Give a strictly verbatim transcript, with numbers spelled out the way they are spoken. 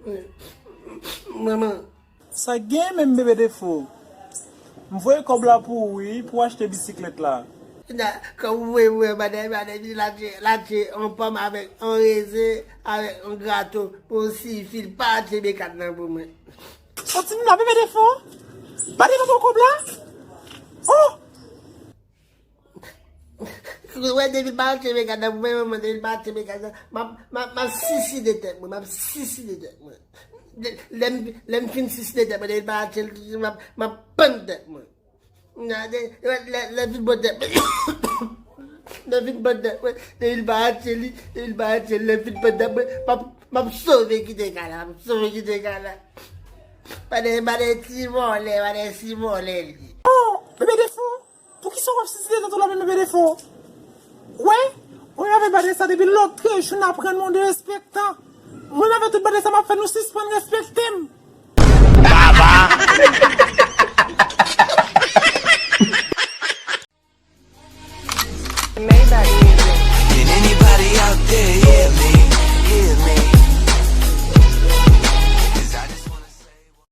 Manman. Sa gen menm Bebe Defo? M voye kòb la pou ou wi, pou w achte bisiklèt la. Kòm ou voye mwen, madan, madan, vin lache, lache yon pòm avèk yon rezen, avèk yon gato, pou yon sifil, pa achte mekàn nan pou mwen. Sòti m la, Bebe Defo? Ba Defo kòb la? Oh! Wè, depi l pa achte mekàn nan pou mwen, manman, depi l pa achte mekàn nan, m ap, m ap, m ap siside tèt mwen, m ap siside tèt mwen. Lè m, lè m fin siside tèt mwen, depi l pa achte l, m ap, m ap pann tèt mwen. Lè, lè, lè fin pann tèt mwen, lè fin pann tèt mwen, depi l pa achte li, depi l pa achte li, lè fin pann tèt mwen, m ap, m ap sove kite kay la, m ap sove kite kay la. Madan, madan ti vòlè, madan ti vòlè li. Oh, Bebe Defo, poukisa w ap siside tèt ou la menm Bebe Defo? Wè, ou menm avèk badè sa depi lòt jou n aprann nou derespektan. Mwen menm avèk tout badè sa m ap fè nou sispann respekte m. Maybach music. Can anybody out there hear me?